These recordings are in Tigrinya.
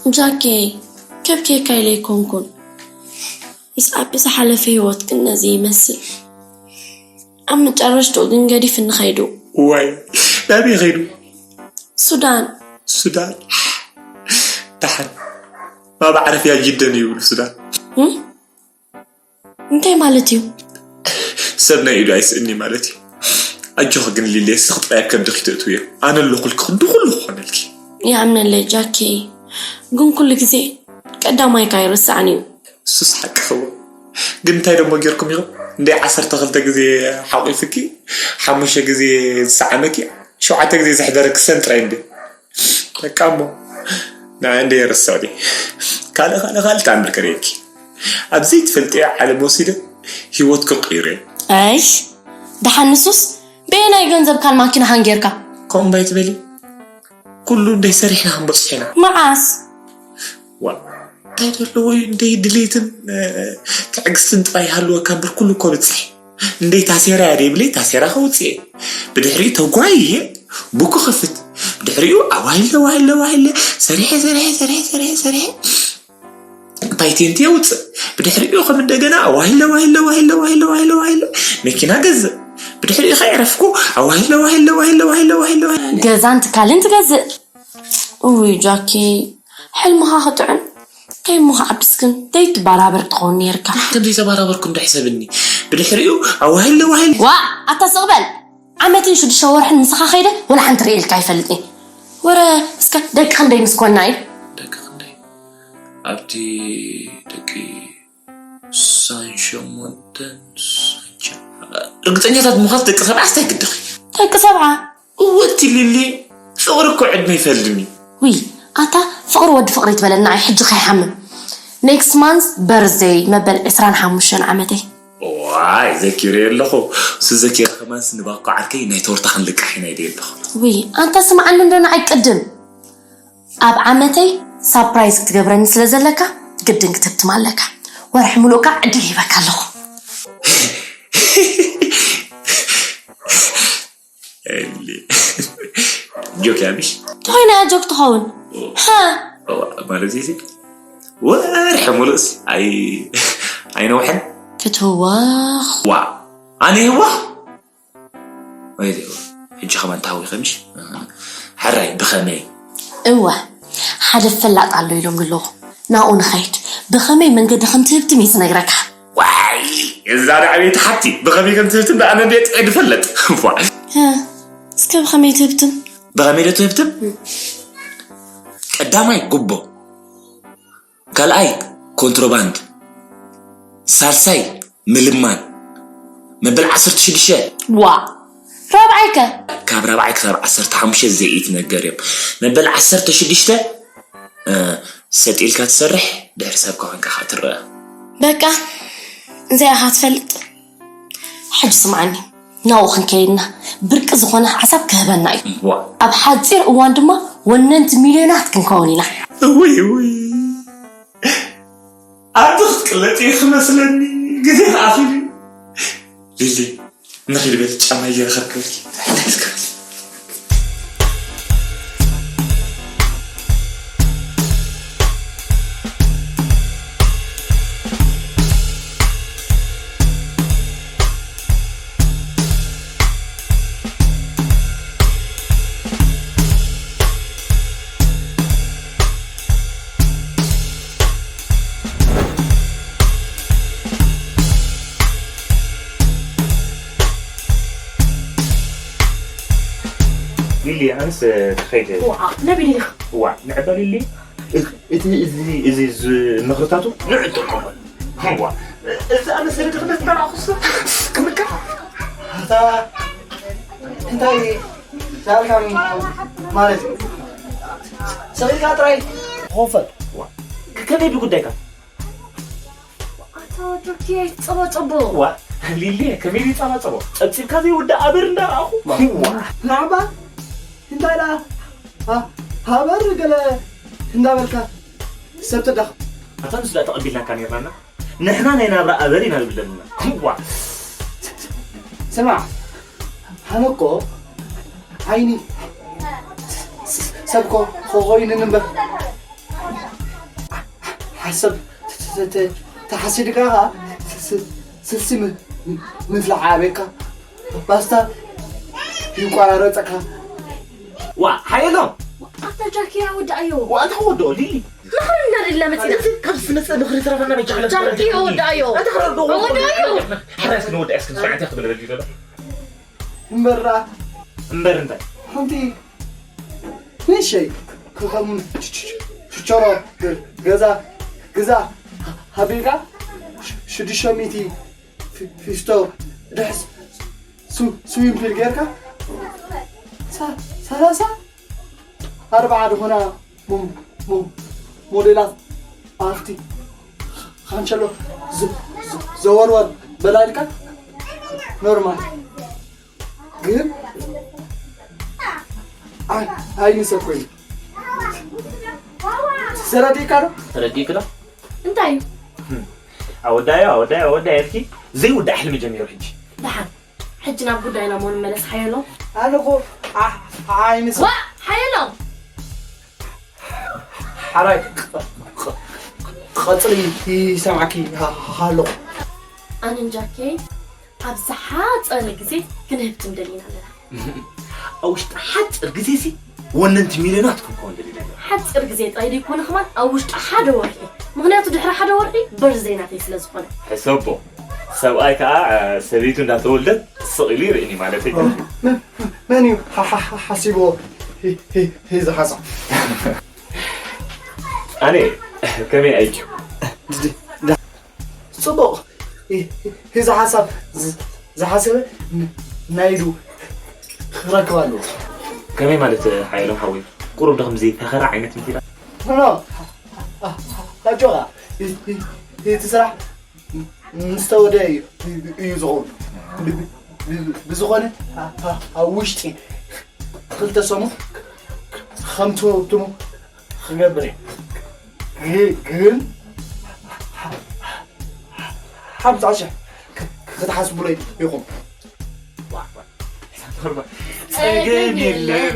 ጃኬ፣ ከብኬካ ኢለ ኣይኮንኩን። ምስ ዓቢ ዝሓለፈ ህይወት ግን ነዚ ይመስል። ኣብ መጨረሽትኡ ግን ገዲፍኒ ኸይዱ። ዋይ፣ ናበይ ኸይዱ? ሱዳን። ሱዳን? ደሓን። ባብ ዓረፍያ ጅደን ይብሉ ሱዳን። እም? እንታይ ማለት እዩ? ሰብ ናይ ኢዱ ኣይስእኒ ማለት እዩ። ኣጆኺ ግን ሊልየ፣ ስኽ ጥራይ ኣብ ከብድኺ ትእትውዮ። ኣነ ኣለኹልኪ፣ ክንዲ ኩሉ ክኾነልኪ። ይኣምነለይ ጃኪ፣ ግን ኩሉ ግዜ ቀዳማይካ ኣይርስዕን እዩ። እሱስ ሓቅኺ እዎ። ግን እንታይ ደሞ ጌርኩም ኢኹም? እንደ ዓሰርተ ክልተ ግዜ ሓቂፍኪ፣ ሓሙሽተ ግዜ ዝሰዓመኪ፣ ሸውዓተ ግዜ ዘሕደረኪ ሰን ጥራይ እንደ። በቃ እሞ፣ ንዓ እንደ የረስዕኒ። ካልእ፣ ካልእ፣ ካልእ ተኣምር ከርእየኪ። ኣብ ዘይትፈልጥዮ ዓለም ወሲደ ህይወት ክቕይሮ እየ። ኣይሽ፣ ደሓን ንሱስ በየናይ ገንዘብ ካል ማኪናኻን ጌርካ? ከምኡ እምባ ኣይትበሊ። ኩሉ እንደ ሰሪሕና ክንበጽሖ ኢና። መዓስ? ዋ፣ እንታይ ዘለዎ እዩ? እንደይ ድሌትን፣ እ፣ ትዕግስትን ጥራይ ይሃልወካ እምበር ኩሉ እኮ ብጽሕ። እንደይ ታሴራ እያ ደይብለይ፣ ታሴራ ከውጽእ እየ። ብድሕሪኡ ተጓይየ ቡክ ከፍት። ብድሕሪኡ ኣዋሂለ፣ ዋሂለ፣ ዋሂለ፣ ሰሪሐ፣ ሰሪሐ፣ ሰሪሐ፣ ሰሪሐ፣ ሰሪሐ። ፓይቴንት የውጽእ። ብድሕሪኡ ከም እንደገና ዋሂለ፣ ዋሂለ፣ ዋሂለ፣ ዋሂለ፣ ዋሂለ፣ ዋሂለ፣ መኪና ገዝእ። ብድሕሪኡ ከየዕረፍኩ ኣዋሂለ፣ ዋሂለ፣ ዋሂለ፣ ዋሂለ፣ ዋሂለ፣ ዋሂለ። ገዛን ትካልን ትገዝእ። እውይ ጃኪ፣ ሕልምኻ ክጥዕም፣ ከይሙ ክዓብስ ግን ዘይትበራበር ትኸውን ነይርካ። ከምዘይ ተባራበርኩ እንዶ ሕሰብኒ። ብድሕሪኡ ኣዋሂለ፣ ዋሂለ። ዋ፣ ኣታ ስቕ በል። ዓመትን ሽዱሽተ ወርሕን ምሳኻ ከይደ ወላ ሓንቲ ርእየ ኢልካ ኣይፈልጥን። ወረ እስከ ደቂ ክንደይ ምስ ኮንና እዩ? ደቂ ክንደይ? ኣብቲ ደቂ ስሳን ሸሞንተን፣ ስሳን ሸ-፣ ርግጸኛታት ምዃን ደቂ ሰብዓ ስታይ ግድኺ? ደቂ ሰብዓ? እወ እቲ ሊሊ፣ ፍቕሪ እኮ ዕድመ ይፈልድን እዩ። ውይ፣ ኣታ ፍቕሪ ወዲ ፍቕሪ ትበለና፣ ኣይ ሕጂ ከይሓምም። ኔክስት ማንስ በርዝደይ መበል ዕስራን ሓሙሽተን ዓመተይ። ዋይ፣ ዘኪረ ኣለኹ። እሱ ዘኪረ ከማንስ ንባኮ ዓርከይ ናይ ቶርታ ክንልቃሕ ኢና ኢለ ኣለኹ። ውይ፣ ኣንታ ስምዓኒ እንዶ ንዓይ ቅድም። ኣብ ዓመተይ ሳፕራይዝ ክትገብረኒ ስለ ዘለካ ግድን ክትህብትም ኣለካ። ወርሒ ሙሉእ ከኣ ዕድል ሂበካ ኣለኹ። እሊ። ጆክ እያ ምሽ? ተኾይና እያ ጆክ ትኸውን። ሃ? ማለት እዚ ወርሒ ሙሉእስ ኣይ-፣ ኣይነውሐን። ክትህወኽ። ዋ፣ ኣነ ይህወኽ? ወይ ዲኡ፣ ሕጂ ከማን ተሃዊኸ ምሽ? ሕራይ፣ ብኸመይ? እወ፣ ሓደ ፈላጥ ኣሎ ኢሎም ኣለዉ። ናብኡ ንኸይድ። ብኸመይ መንገዲ ከም ትህብትም እዩ ዝነግረካ። ዋይ፣ እዛ ዳዕበይቲ ሓቲ፣ ብኸመይ ከም ትህብትም ደኣ ኣነ እንድየ ጥራይ ዝፈልጥ። ዋ። እ፣ እስከ ብኸመይ ትህብትም? ብኸመይ ዶ ትህብትም? ቀዳማይ ጉቦ፣ ካልኣይ ኮንትሮባንድ፣ ሳልሳይ ምልማን። መበል ዓሰርተ ሽዱሽተ። ዋ፣ ራብዓይ ከ? ካብ ራብዓይ ክሳብ ዓሰርተ ሓሙሽተ ዘይት ነገር እዮም። መበል ዓሰርተ ሽዱሽተ፣ እ፣ ሰጥ ኢልካ ትሰርሕ፣ ድሕሪ ሰብ ኮንካ ከኣ ትረአ። በቃ፣ እዚኣ ኢኻ ትፈልጥ። ሕጂ ስምዓኒ፣ ናብኡ ክንከይድ ኢና። ብርቂ ዝኾነ ሓሳብ ክህበና እዩ። ዋ። ኣብ ሓጺር እዋን ድማ ወነንቲ ሚልዮናት ክንከውን ኢና። እውይ፣ እውይ። ኣቲ ክትቅለጥ እዩ ክመስለኒ። ግዜ ኣኺሉ። ሊሊ፣ ንኺድ በል፣ ጫማ ይረኸብክበል። ሊሊ፣ ኣነስ ክኸይድ። ዋ፣ ነቢል ኢኻ። ዋ፣ ንዕበል ሊሊ። እቲ፣ እዚ፣ እዚ፣ እዚ ምኽርታቱ ንዕጠቀመሉ። ዋ፣ እዚ ኣመሰለ ድኽነት ተራኹስ ክምካ። ኣታ፣ እንታይ ዳርካም ማለት እዩ? ሰቂልካ ጥራይ ኾፈል። ዋ፣ ከመይ ብጉዳይካ? ኣታ ጆኪ፣ ኣይትጸባጸቦ። ዋ፣ ሊሊ፣ ከመይ ይጸባጸቦ? ጸብጺብካ ዘይውዳእ ኣበር እንዳረኣኹ። ዋ። ናዕባ፣ እንታይ ደኣ? ሃ-፣ ሃበር ገለ እንዳበልካ ሰብ ተዳኽ። ኣታ ንሱ ደኣ ተቐቢልናካ ኔርናና። ንሕና ናይ ናብራ ኣበር ኢና ዝብለና። ዋ። ስማዕ፣ ኣነ እኮ ዓይኒ ስ-፣ ሰብ እኮ ኾይኑኒ እምበር። ዓሰብ ተሓሲድካ ኸዓ ስልሲ ምፍላሕ ኣበካ። ፓስታ ይቆራረፀካ። ዋ ሓየሎም። ኣታ ጃኪ ኣወዳእዮ። ዋ ኣታ ወደኦ ሊሊ። ምኽሪ እናደለ መፂና። እዚ ካብ ዝመፀ ምኽሪ ትረፈና በጃ። ጃኪ ኣወዳእዮ። ኣታ ክረዶ። ኣወዳእዮ። ሓራስ ንወዳእስ ክንስማዕ እንታይ ክትብል ደሊሉ ዘሎ? እምበራ። እምበር እንታይ? ሓንቲ ንእሸይ ከም ሽቸሮ ገዛ ግዛ ሃቢልካ ሽዱሽተ ሚእቲ ፊስቶ ድሕስ ስዊምፒል ጌርካ ሰላሳ ኣርባዓ ዝኾና ሞዴላት ኣብቲ ካንቸሎ ዘወርወር በላልካ ኖርማል ግን ኣይንሰብ ኮይኑ ተረዲእካ ዶ? ተረዲእክ ዶ? እንታይ እዩ? ኣወዳዮ ኣወዳዮ ኣወዳዮ ኢልኪ ዘይውዳእ ሕልሚ ጀሚሩ ሕጂ። ደሓን ሕጂ ናብ ጉዳይና እሞ ንመለስ ሓየሎም። ኣነ እኮ ኣይንሰብ። ዋ ሓየሎም። ሓራይ ቀፅሊ ይሰማዕኪ ኣለኹ። ኣነን ጃኬ ኣብ ዝሓፀረ ግዜ ክንህብትም ደሊና ኣለና። ኣብ ውሽጢ ሓፂር ግዜ ሲ ወነንቲ ሚልዮናት ክንከውን ደሊና ኣለና። ሓፂር ግዜ ጥራይ ደይኮነ ከማን ኣብ ውሽጢ ሓደ ወርሒ፣ ምክንያቱ ድሕሪ ሓደ ወርሒ በርዝደይ ናተይ ስለ ዝኾነ። ሕሰቦ ሰብኣይ ከዓ ሰበይቱ እንዳተወልደት ስቕ ኢሉ ይርእኒ ማለት እዩ። መን እዩ ሓሲብዎ እዚ ሓሳብ? ኣነ ከመይ ኣይኪ ጽቡቕ እዚ ሓሳብ ዝሓሰበ ናይዱ ክረክብ ኣለዎ። ከመይ ማለት ሓየሎም ሓወይ? ቁሩብ ዶ ከምዚ ፈኸራ ዓይነት ምትላ? ኖ ኣጆኻ እቲ ስራሕ ምስ ተወደ እዩ ዝኸውን። ብዝኾነ ኣብ ውሽጢ ክልተ ሰሙን ከም ትህብትሙ ክገብር እየ። ግን ሓምሳ ሽሕ ክትሓስቡለይ ኢኹም። ጸገም የለን።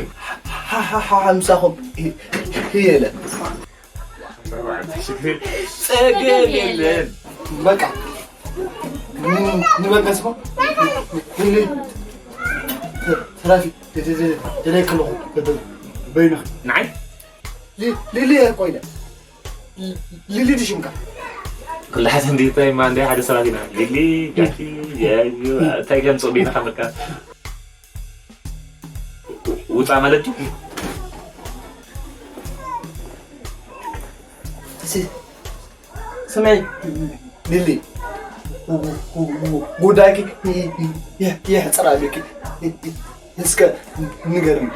ሓምሳኹም ህየለ ጸገም የለን። በቃ ንበገስኩም ትራፊ ደለይ ከለኹ በይንኽ ንዓይ ሊሊ ኮይነ ሊሊ ድሽምካ ክልሓት እንዲ ታይ ማ እንደ ሓደ ሰባት ኢና ሊሊ ጃኪ ያዩ እንታይ ገምጽ ቢና ከመካ ውፃ ማለት እዩ። ስምዒ ሊሊ ጉዳይኪ የሕፅር ኣለኪ እስከ ንገርኒ።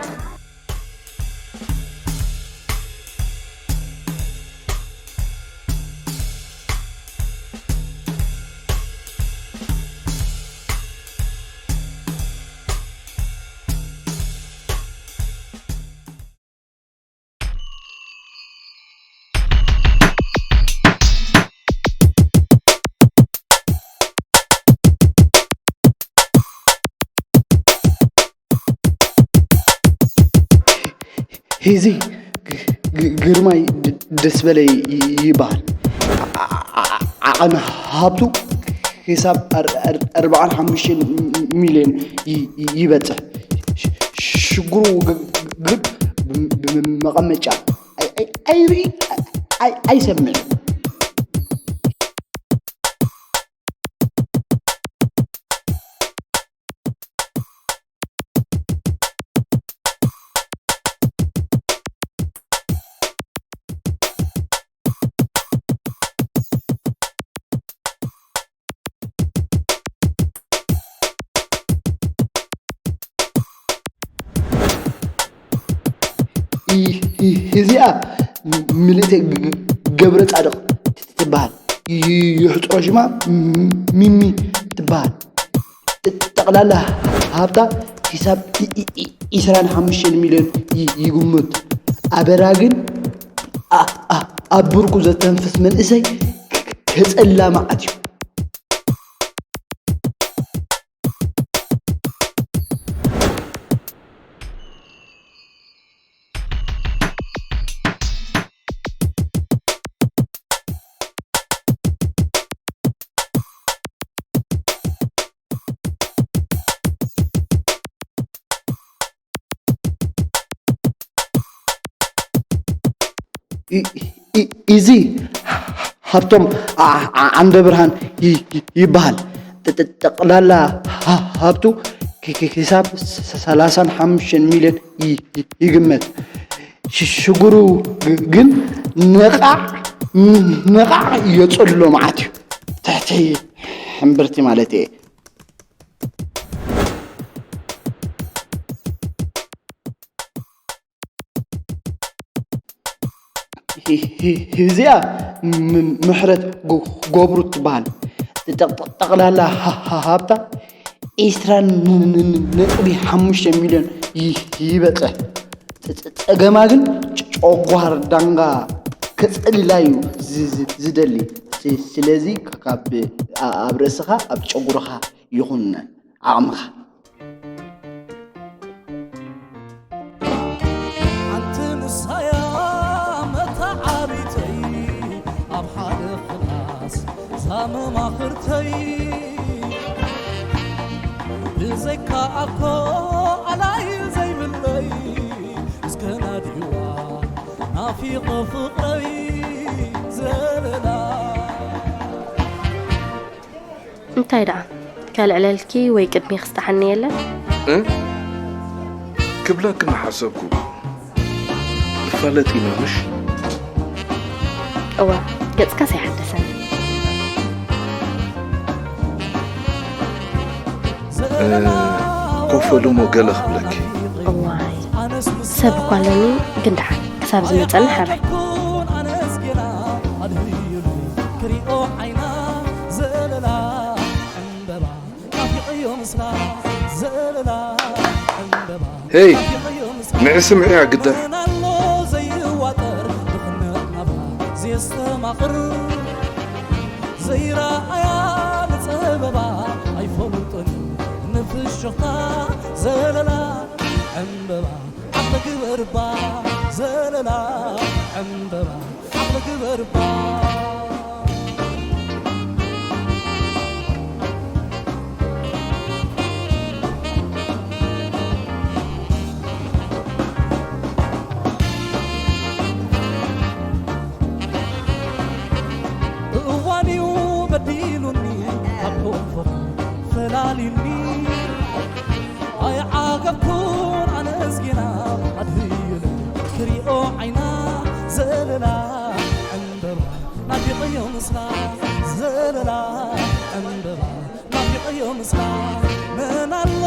ሂዚ ግርማይ ደስበለ ይበሃል። ዓቐን ሃብቱ ክሳብ ኣርባዓን ሓሙሽተን ሚልዮን ይበጽሕ። ሽግሩ ግን ብመቐመጫ ኣይርኢ ኣይሰምዕ። እዚኣ ምልእተ ገብረ ጻድቕ ትበሃል። ይሕጽሮ ሽማ ሚሚ ትበሃል። ጠቕላላ ሃብታ ክሳብ ዒስራን ሓሙሽተን ሚልዮን ይግምት። ኣበራ ግን ኣብ ብርኩ ዘተንፍስ መንእሰይ ከጸላ መዓት እዩ። እ- እ- እዚ ሃብቶም ዓ- ዓ- ዓንደ ብርሃን ይ- ይ- ይበሃል። ጥ- ጥ- ጠቕላላ ሃ- ሃብቱ ክ- ክ- ክሳብ ሰ- ሰላሳን ሓሙሽተን ሚልዮን ይ- ይ- ይግመት። ሽ- ሽግሩ ግ- ግን ነቓዕ ነቓዕ የጽሎ መዓት እዩ። ትሕቲ ሕምብርቲ ማለት እየ። ሂ- ሂ- ሂዚኣ ም- ምሕረት ጎ- ገብሩ ትበሃል። ጠ- ጠ- ጠቕላላ ሃ- ሃ- ሃብታ ዒስራን ን- ን- ን- ነጥቢ ሓሙሽተ ሚልዮን ይ- ይበጽሕ። ጸ- ጸ- ጸገማ ግን ጨ- ጨጓር ዳንጋ ከጸልላ እዩ ዝ- ዝ- ዝደሊ። ስ- ስለዚ ካብ ኣ- ኣብ ርእስኻ ኣብ ጨጉርኻ ይኹን ዓቕምኻ። ሓንቲ ንሳያ መተዓቢተይ ኣብ ሓደ ክላስ እዛ መማኽርተይ ብዘይካ ኣኮ ኣላይ ዘይብለይ እስከ ናዲዋ ናፊቐ ፍቕረይ ዘለላ እንታይ ደኣ ከልዕለልኪ ወይ ቅድሚ ክስጣሓኒ የለን? እ? ክብለኪ እናሓሰብኩ ንፋለጥ ኢና ምሽ? እዋ ገጽካስ ኣይሓደሰን። እ፣ ኮፈሉ እሞ ገለ ክብለኪ። እዋይ ሰብ እኳ ኣለኒ ግን ደሓን ክሳብ ዝመጸኒ ሓራይ። ሄይ ንዒ ስምዕያ ግዳ። ዘይረኣያ ንጸበባ ኣይፈልጦን ንፍሽኽታ ዘለላ ዕምበባ ዓቕሊ ግበርባ ዘለላ ዕምበባ ዓቕሊ ግበርባ። እዋንዩ በዲሉኒ ካብ ኮንፈኹ ፈላልዩኒ ኣይዓገብኩን ኣነስ ጌና ኣድህዩኒ ክሪኦ ዓይና ዘለላ ዕምበባ ናፊቐዮ ምስላ ዘለላ ዕምበባ ናፊቐዮ ምስላ መን ኣሎ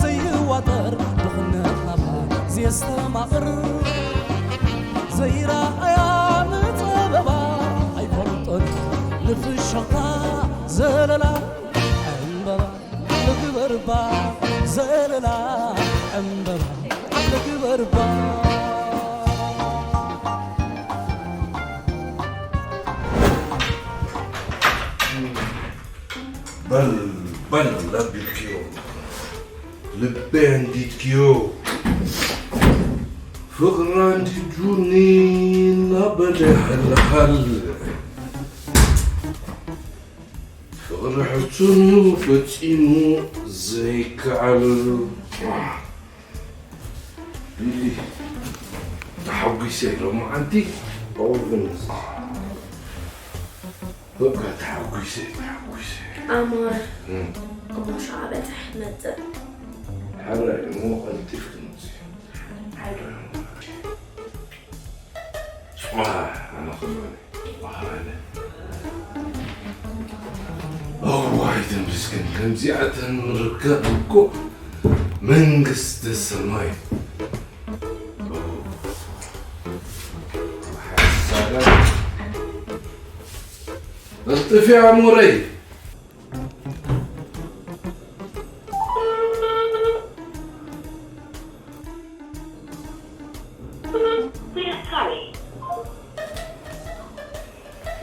ዘይዋጠር ድኽነት ናብራ ዘየስተማቕር ዘይረኣያ ንጸበባ ኣይፈልጦን ንፍሽኽታ ዘለላ ዕምበባ ዓቕሊ ግበርባ ዘለላ ዕምበባ ዓቕሊ ግበርባ። በል በል ኣቢልክዮ ልበይ ኣንዲድክዮ ፍቕራ ኣንዲዱኒ እናበለ ሃልሃል ፍቕሪ ሕቱኑ ፈጺሙ ዘይከኣል ሊሊ ተሓጒሰ ሎማዓንቲ ኦቨን በቃ ተሓጒሰ ተሓጒሰ ኣሞር እሞ ሸዓ በፅሕ መፅእ ሓራይ እሞ ቀልጢፍ ትመፅእ ኣነ ክብረኒ ኣዋይ ተመስገን ከምዚኣተን ምርካብ እኮ መንግስተ ሰማይ ቀልጥፊ ኣሞረይ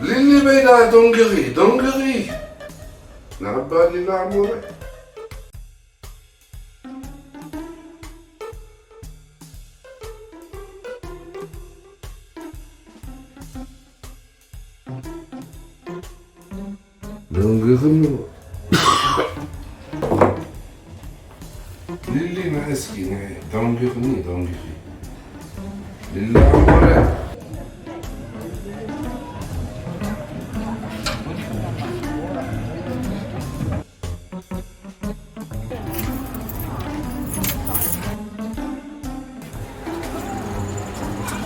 ሊሊ በይና ደንግኺ ደንግኺ ናባ ሊላ ኣሞረ ደንግኽኒ ሊሊ ንዒ እስኪ ንዒ ደንጊኽኒ ደንጊኺ ሊሊ ኣሞረ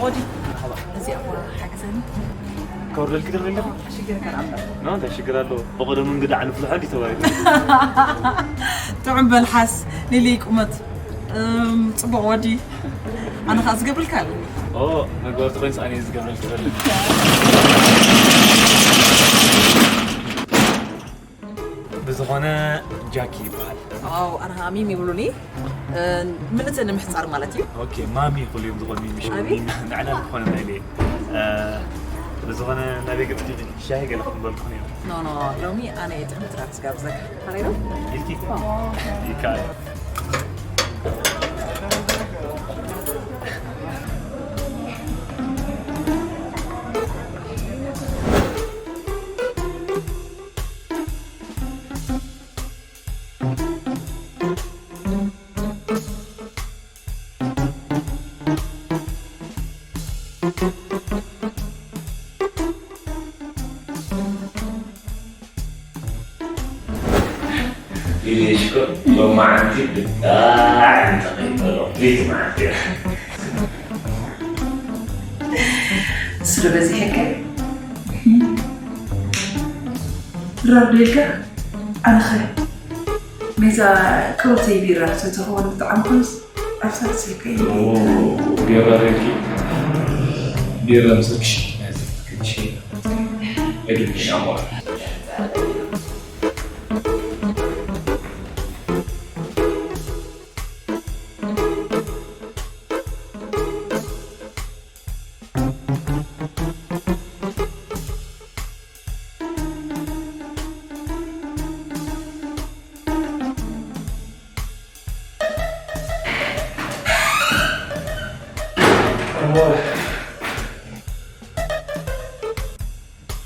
ኦዲ፣ እዚኣ እኳ ሓግዘኒ። ከውርደልኪ ትኽእል ኣለኺ? ሽግር ከን ኣሎ። ኖ፣ እንታይ ሽግር ኣለዎ? ብቐደሙ እንግዳ ንፍልሖ እንዲ ተባሂሉ። ጥዑም በልሓስ፣ ሊሊ ቁመት፣ እም፣ ጽቡቕ ወዲ። ኣነ ኸኣ ዝገብርልካ ኣለኒ። ኦ፣ መግበርቲ ኮይንስ ኣነ ዝገብረልኪ ዘለኒ። ብዝኾነ ጃኪ ይበሃል። ዋው፣ ኣነ ኸኣ ሚሚ ይብሉኒ። እ፣ ምልቲ ንምሕጻር ማለት እዩ። ኦኬ፣ ማሚ ኩሉ እዮም ዝኾኑ ሚሚ ሽኮር። ኣቢ? ንዕና ዝኾነ ናይ ቤት። እ፣ ብዝኾነ ናበይ ገጽኪ ሻሂ ገለ ክንበልኩ ነይሩ። ኖ፣ ኖ፣ ሎሚ ኣነ እየ ጥዕምቲ ራት ዝጋብዘካ። ከመይ ነው? ኢልኪ? ይከኣል። ኢለሽኮ ሎማዓንቲ ብጣዕሚ ተቐይመሎ። ቤት መዓልቲ እያ። ስለ በዚሐከ ድራር ዶ ኢልካ? ኣነኸ ነዛ ቅሩተይ ቢራ ተትኸውን ብጣዕሚ ኩንስ ኣብታ ትስልከ ቢራ ሬድኪ ቢራ ምስክሽ ናዚ ክንሽ እግል ሻማ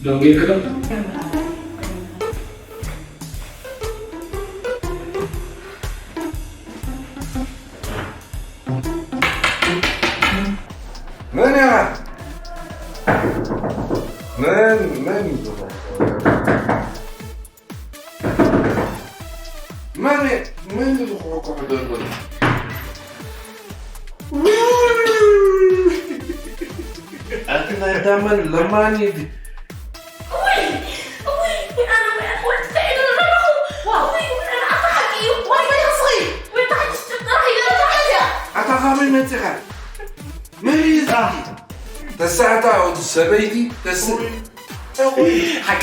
ደንጌልክዶ? መን እያ? መን መን መን መን ዝኮኮ ዘሎ? ኣቲ ናይ ዳመን ለማኒ ኣታ ካበይ መፂኻ? መን እዩ ዝኣኺ? ተሳዕታ ወዲ ሰበይቲ ተስ ሓቂ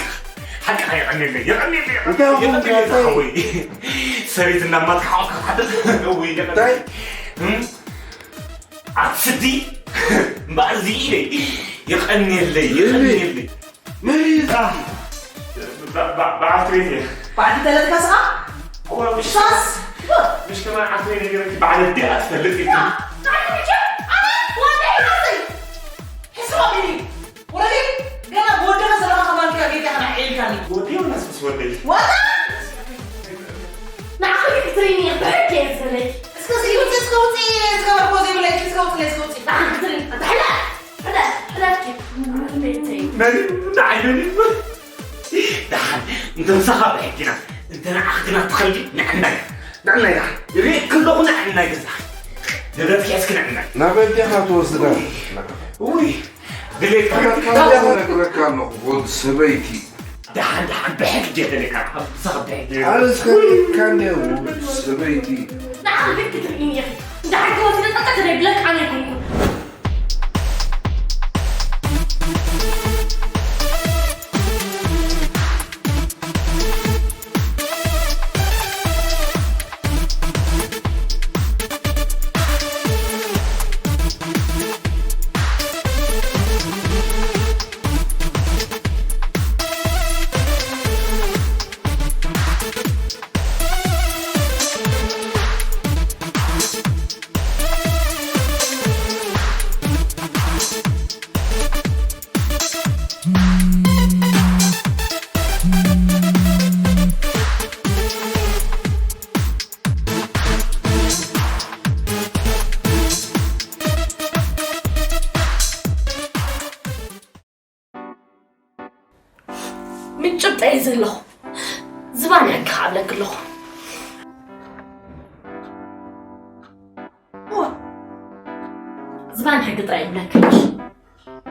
ሓቂ የቐንየለይ የቐንየለይ እንታይ ኹም የቐንየለይ ጋታይ? ዝሓወይ ሰበይትና ማትሓወካ ሓደር ወይ እንታይ? ኣትስዲ እምበኣር እዚ ኢለይ የቐንየለይ የቐንየለይ መን እዩ ዝኣኺ? በዓልቲ ቤት እየ። በዓልቲ ተለትካ ስኻ? እዋ፣ ምሽ-፣ ሻስ! ምሽ ከማን ዓርኩ ነገረኪ፣ በዓል ኣዲኣ ትፈልጥ ኢልኪ። ጣዕሚ ብቻ፣ ኣነ ዋንዳ ይሓዘይ። ሕስባ ሚኒ፣ ወለዲ፣ ገና ብወደኻ ዘለኻ ከማን ከ ጌጋ ከና ዒልካኒ። ወዲ ወላስ ምስ ወደይ? ዋንዳ! ንዓኺ ክትሪኒ እየ ብሕጊ እየ ዝበለኪ። እስከ እስኪ ውፅእ፣ እስከ ውፅእ፣ ዝገበርክዎ ዘይብለኪ፣ እስከ ውፅእ፣ እስከ ውፅእ። ንዓኺ ክትሪኒ፣ ኣንታ ሕላ! ሕዳ፣ ሕዳኪ፣ ቤተይ። መን ንዓይ መን እዩ? ደሓን፣ እንተ ምሳኻ ብሕጊና፣ እንተ ንዓኺ ግና ትኸልዲ ንዕናይ። ንዕናይ ደሓን። ርእ ከለኹ ንዕናይ ገዛኺ። ንብረት ሒዝኪ ንዕናይ። ናብ ኣዴኻ ትወስዳ። ውይ፣ ድሌት ኣታ ካብ ነግረካ ኣለኹ፣ ወዲ ሰበይቲ። ደሓን፣ ደሓን፣ ብሕጊ ጀደለካ፣ ምሳኻ ብሕጊ። ኣነ እስከ ርኢካ እንደ ወዲ ሰበይቲ። ንዓኺ ግን ክትርእይኒ ኢኺ። ደሓን ክወስደ ጠጠ ተደይ ብለካ ኣነ ኣይኮንኩን። ምን ጭብጠ እየ ዘለኹ። ዝባን ሕጊ ክዓብለኪ ኣለኹ። እዋ፣ ዝባን ሕጊ ጥራይ ይብለካ።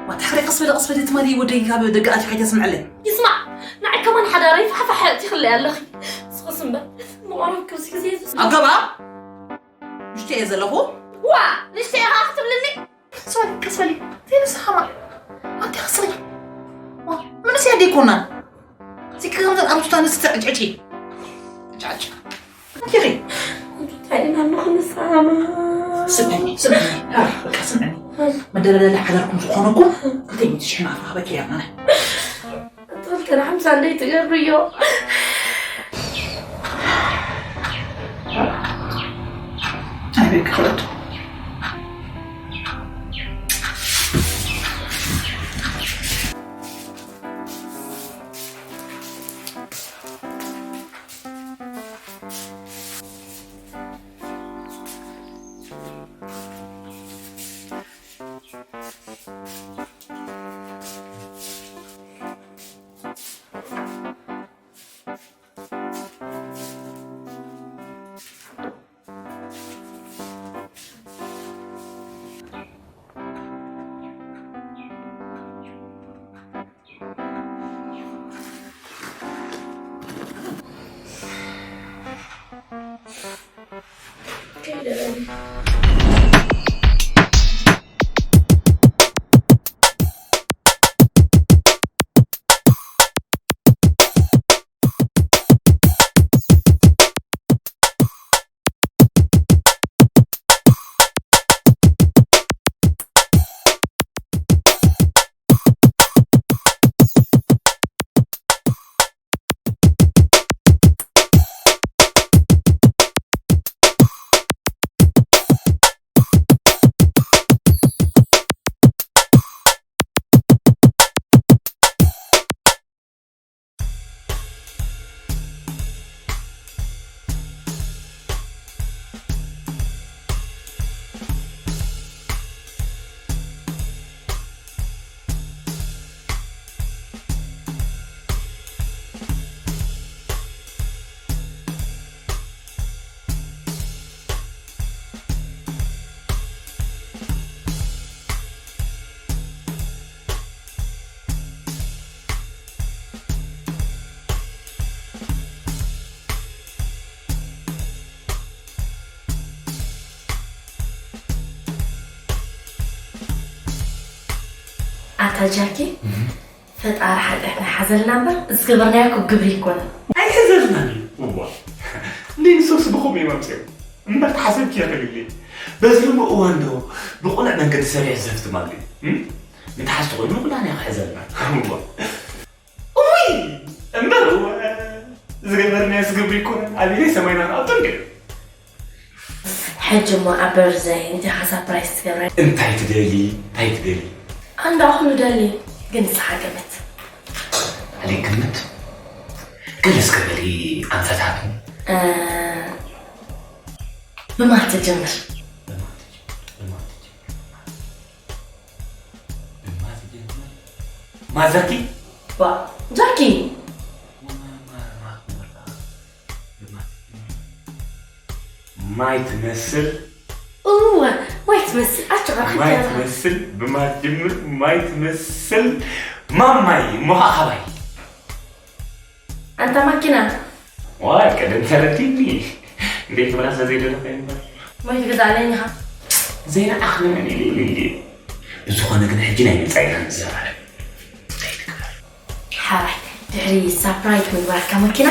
ዋታ ሕራይ ቀስ በሊ፣ ቀስ በሊ፣ ትማሊ ወደይ ካብ ደገ ኣትዩ ሓይታ ስምዐለይ። ይስማዕ፣ ንዓይ ከማን ሓዳረይ ፋሕፋሕ ትኽሊ ኣለኺ። ስቕስ እምበር፣ መቐረብ ክብሲ ግዜ የሱስ። ኣብ ገባ? ንሽቲ እየ ዘለኹ። ዋ፣ ንሽቲ እየ ኸዓ ክትብልኒ? ቀስ በሊ፣ ቀስ በሊ። ዘይንስኻ ማለት። ኣንቲ ክስሪ። ዋ፣ ምንስ እያ ደይኮና? እዚ ከምዘን ኣርቱታ ንስቲ ዕጭዕጪ። ዕጭዕጭ። ኣንቲኺ። እንታይ ኢና ንኽንሰማ? ስምዕኒ፣ ስምዕኒ። አ፣ በቃ ስምዕኒ። መደላደሊ ሓዳርኩም ዝኾነኩም ክልተ ሚእቲ ሽሕ ናቕፋ ክበኪ እያ ማና። እቶም ከነ ሓምሳ እንደይ ትገብርዮ። ኣይ፣ በቃ ክለቱ። ኣታ ጃኪ፣ ፈጣሪ ሓጢኣትና ይሓዘልና እምበር፣ ዝገበርናዮ እኮ ግብሪ ኣይኮነን። ኣይሕዘልናን እዩ። እዋ። እንዴ ንሰብስ ብኸምኡ እዮም ኣምፅኦም። እምበር ተሓሰብኪ ይኽእል እዩ። በዚ ሎሚ እዋን ዶ ብቑኑዕ መንገዲ ሰሪሑ ዘፍትም ኣሎ እዩ? እም? ምትሓዝ ተኾይኑ ኩላና ክሕዘልና። እዋ። እውይ! እምበር እወ፣ ዝገበርናዮ ዝግብሪ ይኮነን። ኣቤለይ ሰማይና ንኣቱ እንድዩ። ሕጂ እሞ ኣብ በርዘይ እንታይ ኢኻ ሳፕራይዝ ትገብረኒ? እንታይ ትደሊ? እንታይ ትደሊ? ኣንዳ ኩሉ ደሊ፣ ግን ንስኻ ገምት። ኣሊ ግምት? ገለ እስከ በሊ ኣንፈታት። እ፣ ብማን ትጅምር? ብማን ትጅምር? ብማን ትጅምር? ብማን ትጅምር? ማዘኪ? ዋ፣ ጃኪ! ማይ ትመስል። እወ፣ ማይ ትመስል። ኣጆኻ ማይ ክትገርም። ትመስል፣ ብማይ ትጅምር፣ ማይ ትመስል። ማማይ፣ እሞ ኸዓ ኻባይ። ኣንታ ማኪና። ዋይ፣ ቀደም ተረዲኒ። እንዴት ብላ ስለዘይደለኻ እምበር። ማይ ትገዝኣለኒ ኢኻ። ዘይረኣኽኒ መን ኢሉ ኢሉ ኢሉ። ብዝኾነ ግን ሕጂ ናይ መጻኢና ንዘራረብ። እንታይ ትግበር? ሓራይ፣ ድሕሪ ሳፕራይዝ ምግባርካ መኪና፣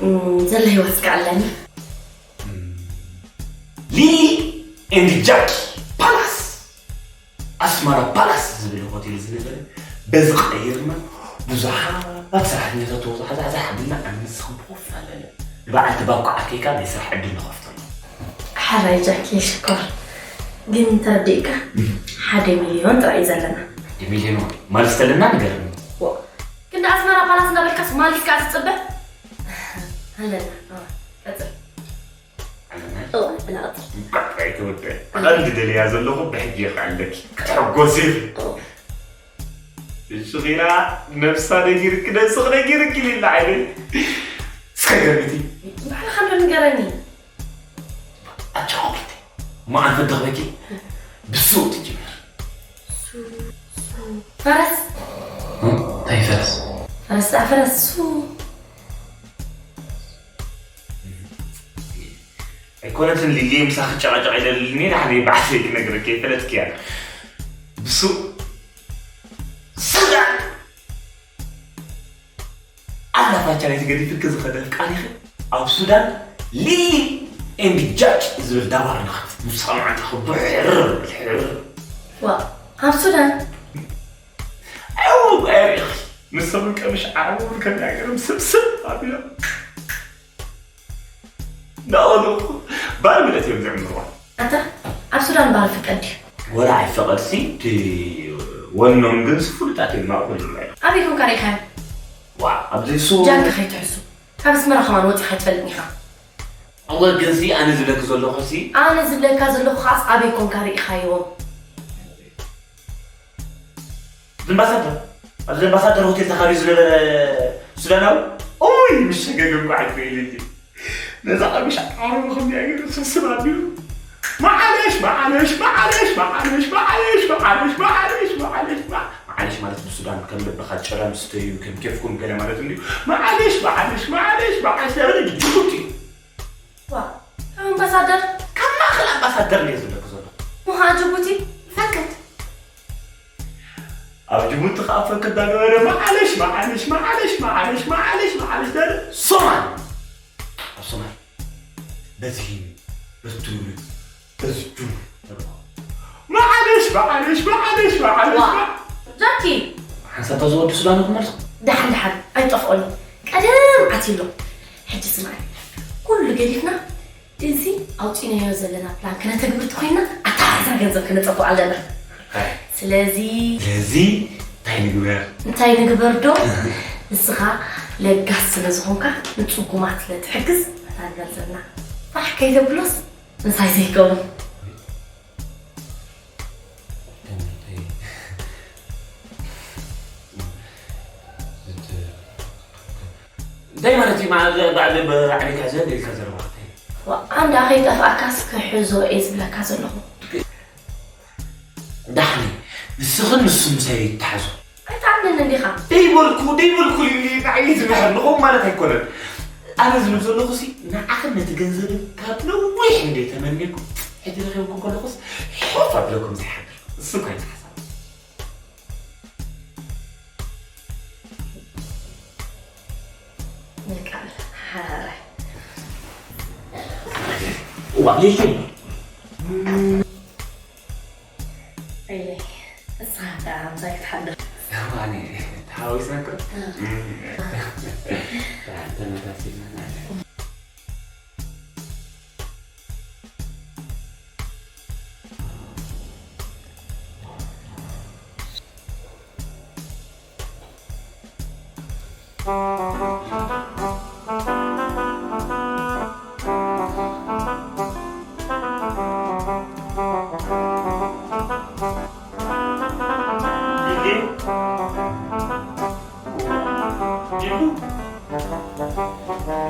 እም፣ ዘሎ ህይወት እስከ ኣለኒ። ሊሊ ኤንድ ጃኪ ፓላስ፣ ኣስመራ ፓላስ ዝብል ሆቴል ዝነበረ፣ በዚ ቀይርና ብዙሓት ሰራሕተኛታት ተወዛሕዛሕዛሕ ኣቢልና ኣብ ንስኹም ኮፍ ኣለና። ንበዓልቲ ባኮ ኣኬካ ናይ ስራሕ ዕድል ንኸፍተሉ። ሓራይ ጃኪ ሽኮር፣ ግን ተረዲእካ? እም። ሓደ ሚልዮን ጥራይ እዩ ዘለና። ሓደ ሚልዮን ማለት ተለና ንገርኒ። ዎ፣ ክንዲ ኣስመራ ፓላስ እናበልካስ ማልስ ከኣ ትጽበ? ኣለና፣ ኣዋ፣ ቀጽል። ኣለና? እዋ፣ ኣለና፣ ቀጽል። እንቋዕ ጥራይ ተወደአ። ቀንዲ ደልያ ዘለኹ ብሕጂ የኽኣለኪ። ክትሕጎሲ። እዋ። እሺ፣ ኺራ ነብሳ ነጊርኪ፣ ነብስኺ ነጊርኪ ኢላ ዓይነይ። እስከ ገምቲ። ባዕልኻ እንዶ ንገረኒ። ኣጆኺ ክብርቲ። እሞ ኣንፈት ተኽበኪ። ብሱ ትጅምር። ፈረስ እንታይ ፈረስ? ፈረስ ፈረስ ሱ ኣይኮነትን ሊሊ፣ ምሳኺ ጨቃጨቃ ይደልልኒ። ንሓደ ባዕሰይ ክነግረኪ ይፈለጥኪ እያ። ብሱ ሱዳን ኣላ ፋቻ ናይቲ ገዲፍኪ ዝኸደ ኣፍቃሪኺ ኣብ ሱዳን ሊሊ ኤንድ ጃጅ ዝብል ዳባር ንኸፍት። ንስኻ መዓንጣ ክብሕር ሕር። ዋ ኣብ ሱዳን ኣው ኣሪኺ ንሰብ ቀምሽ ዓረቡ ከናገርም ስብስብ ኣቢሎም ናኦሉ ባር ምለት እዮም ዝዕምርዋ። ኣታ ኣብ ሱዳን ባር ፍቀድ ድዩ? ወላ ኣይፈቐድሲ እቲ ወኖም ግን ስፉልጣት እዮም ናኦሉ። ኣበይ ኮንካ ርኢኻዮ? ዋ ኣብዚ ሱ ጃንካ ከይትሕሱ ካብ ኣስመራ ከማን ወፂኻ ኣይትፈልጥን ኢኻ። እወ ግንሲ ኣነ ዝብለኪ ዘለኹ ሲ ኣነ ዝብለካ ዘለኹ ከዓስ ኣበይ ኮንካ ርኢኻዮም? ኣምባሳደር ኣብዚ ኣምባሳደር ሆቴል ተኻርዩ ዝነበረ ሱዳናዊ ኦይ ምሸገገ እኳ ኣይክእል እንጂ ነዛ ቀሚሽ ዓረቡ ከምዚኣ ገይሩ ስብስብ ኣቢሉ መዓለሽ መዓለሽ መዓለሽ መዓለሽ መዓለሽ መዓለሽ መዓለሽ መዓለሽ መዓለሽ መዓለሽ ማለት ብሱዳን ከም ልብኻ ጨረም ስተዩ ከም ኬፍኩም ገለ ማለት እንዲዩ መዓለሽ መዓለሽ መዓለሽ መዓለሽ ያበለ ጅቡቲ ዋ ኣምባሳደር ካብ ማእኸል ኣምባሳደር እንዲየ ዝብለኩ ዘሎ ምዃ ጅቡቲ ፈከት ኣብ ጅቡቲ ከዓ ፈክ እንዳገበረ መዓለሽ መዓለሽ መዓለሽ መዓለሽ መዓለሽ መዓለሽ ዳር ሶማል ኣብ ሶማል በዚ በዚ ትውልድ በዚ ጁ መዓለሽ መዓለሽ መዓለሽ መዓለሽ ዋ ጃኪ ሓንሳብ ተዝወዱ ሱዳን ክመልሶ ደሓን ደሓን ኣይጠፍኦን እዩ ቀደም ኣትዩሎ ሕጂ ስማዕ ኩሉ ገዲፍና እዚ ኣውፂናዮ ዘለና ፕላን ክነተግብር ተኮይንና ኣተሓሕዛ ገንዘብ ክነፀቦ ኣለና። ስለዚ ስለዚ እንታይ ንግበር? እንታይ ንግበር ዶ? ንስኻ ለጋስ ስለ ዝኾንካ ንፅጉማት ስለ ትሕግዝ ነታ ገንዘብና ፋሕ ከይተብሎስ ምሳይ ዘይከውን። እንታይ ማለት እዩ? ባዕሊ ክሕዘ ኢልካ ዘረባ ኣንዳ ከይጠፍኣካስ ክሕዞ እየ ዝብለካ ዘለኹ። ዳሕኒ ንስኽን ንሱ ምሳይ ይተሓዙ። ኣይትኣምንን እንዲኻ። ደይበልኩ ደይበልኩ ሊሊ ንዓይ ዝምሕር ንኸው ማለት ኣይኮነን። ኣነ ዝብል ዘለኹ ሲ ንዓኽን ነቲ ገንዘብን ካብ ነዊሕ እንደ ተመኔኩ ሕጂ ረኺብኩ ከለኹስ ሑፍ ኣብለኩም ዘይሓድር እሱ እኳ ይተሓሳብ።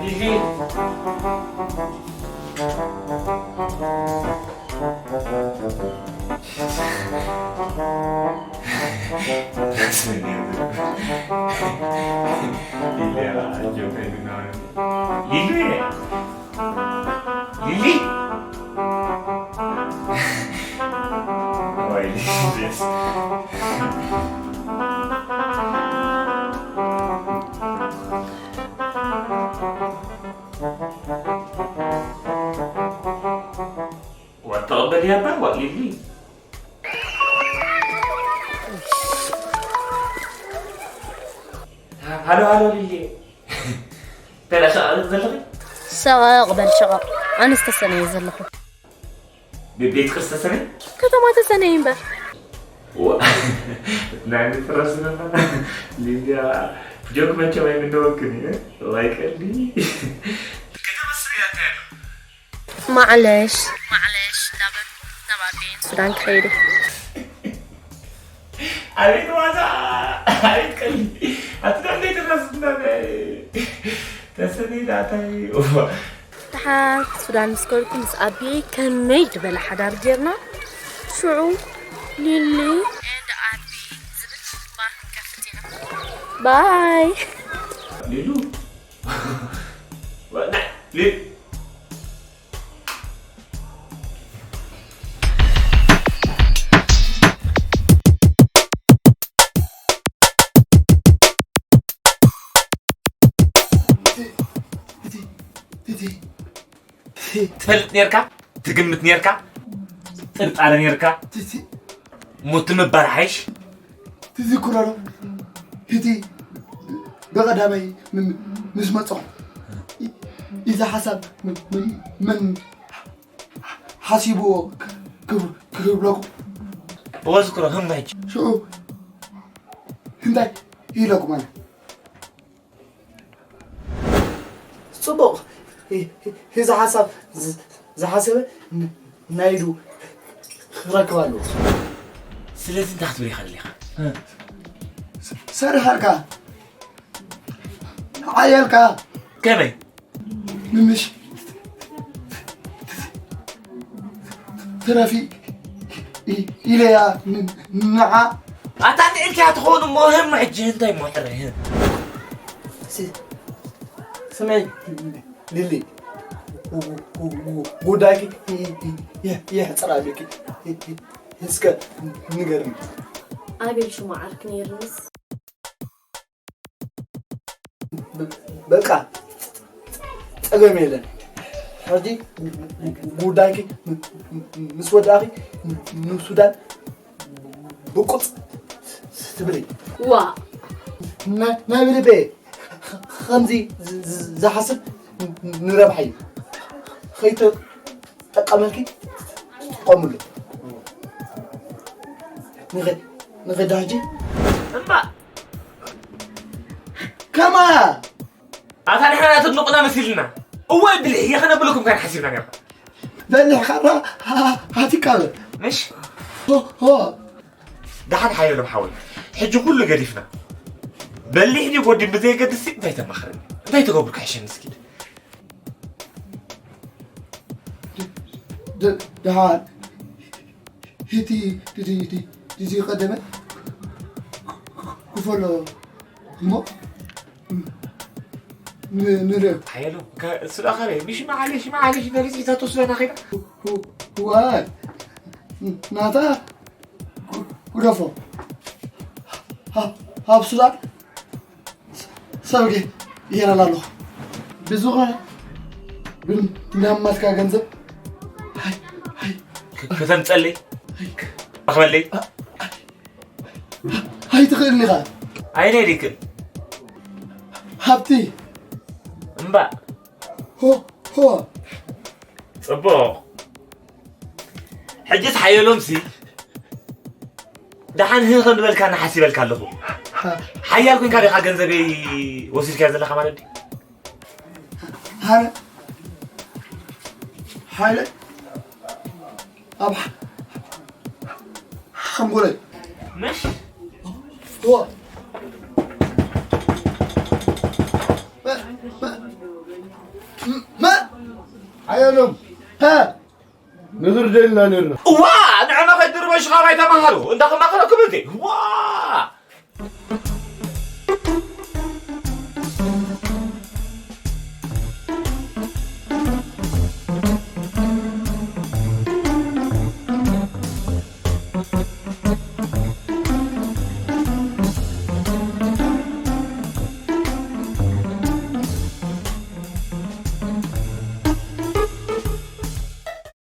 ሊሊ ወተቐበል ያባ ዋሊሊ ሃሎ ሃሎ ሊሊ ተላሻ ዘለኺ ሰቐቕ በል ሸቐቕ ኣነ ዝተሰነየ ዘለኹ ቤት ክርስተሰነ ከተማ ተሰነይ እምበር ናይ ፍረስ ሊልያ ጆክ መቸም ኣይምነወክን እዩ ዋይ ቀልዲ ከተመስል ያካየሉ ማዕለሽ ማዕለሽ እንዳበልኩ ናብ ኣዴን ሱዳን ክኸይድ እየ። ኣቤት ዋዛ ኣቤት ቀልዲ ኣቲ ዳንደይ ትረስ እንዳበ ተሰኒ ዳታይ ደሓር ሱዳን ምስ ከድኩ ምስ ኣቢየይ ከመይ ዝበለ ሓዳር ጌርና ሽዑ ሊሊ and ኣቢ ዝብል ባር ክንከፍት ኢና። ባይ። ሊሉ። ሊ- ትፈልጥ ኔርካ? ትግምት ኔርካ? ጥርጣረ ኔርካ? እሞ ትምባል ሓይሽ? ትዝክሮ ዶ? እቲ ብቐዳማይ ም- ምስ መጻኹ፣ እ- እዚ ሓሳብ ም- ም- መን ሓሲብዎ ክ- ክብ- ክብለኩም? እወ ዝክሮ፣ ህም ናይ ሽዑ እንታይ ኢለኩም ኣነ? ጽቡቕ። እዚ ሓሳብ ዝ- ዝሓሰበ ን- ናይ ኢዱ ክረክብ ኣለዎ። ስለዚ እንታይ ክትብል ኢኻ ደሊኻ? ሰርሃልካ፣ ዓየልካ። ከመይ? ምምሽ ትረፊ ኢ- ኢለያ ን- ንዓ። ኣታ ንዕልኪያ ትኸውን እሞ ህም ሕጂ እንታይ እሞ ጥረ? ሲ- ስመይ ሊሊ፣ ጉዳይኪ ይ- ይ- ይ- የሕጽር ኣለኪ። እስከ ንገርኒ። ኣቤል ሽሙ ዓርክ ነይርንስ። በቃ ጸገም የለን። ሕጂ ጉዳይኪ ምስ ወዳእኺ ንሱዳን ብቁጽ ትብለይ። ዋ። ና- ናይ ብልበ ከምዚ ዝ- ዝ- ዝሓስብ ንረብሓ እዩ። ከይተጠቀመልኪ ትጥቀምሉ። ንኸ- ንኸዳ ሕጂ እምባ ከማ ኣታ ንሕና ተድንቑና መሲልና። እወ ብልሕ እየ ከነብለኩም ካን ሓሲብና ነርና። በልሕ ካራ ሃቲካ በል። ምሽ ሆ ሆ። ደሓን ሓየሎም ሓወይ፣ ሕጂ ኩሉ ገዲፍና። በሊሕ ድዩ ጎዲን ብዘየገድስ እንታይ ተማኽረኒ? እንታይ ተገብሩ ክሕሸኒ እስኪ? ደ- ደሓን ሂቲ ድዚ ድዚ ድዚ ቀደመ ክፈሎ እሞ ን- ንሪኦ። ሓየሎም፣ ከ- እሱ ደኣ ኸለ፣ ምሽ መዓለሽ፣ መዓለሽ፣ ነሪጽ ሒዛቶ ሱዳን ኣኺዳ። ዋ- ዋይ ናታ ጉ- ጉደፎ ሃ- ሃብ ሱዳን ሰብጌ ይረላ ኣለኹ። ብዝኾነ ብናማትካ ገንዘብ ሃይ ሃይ ክ- ከተምጸለይ ሃይ ረኽበለይ። ኣይትኽእልን ኢኻ። ኣይነ ዲክል ሃብቲ እምባ ሆ ሆ ጽቡቕ። ሕጅስ ሓየሎም ሲ ደሓን ህን ከም ዝበልካ ንሓሲበልካ ኣለኹ። ሓያል ኮንካ ዲኻ ገንዘበይ ወሲድካዮ ዘለኻ ማለት ድዩ? ኣነ ሓይለ ኣብ ሓንጎለይ ምሽ ዋ ሓየሎም ንኽርደልና ነርና። እዋ ንዕና ከይድርበ ሽኻባይ ተማሃሩ እንዳኸማኸረኩም እንዴ ዋ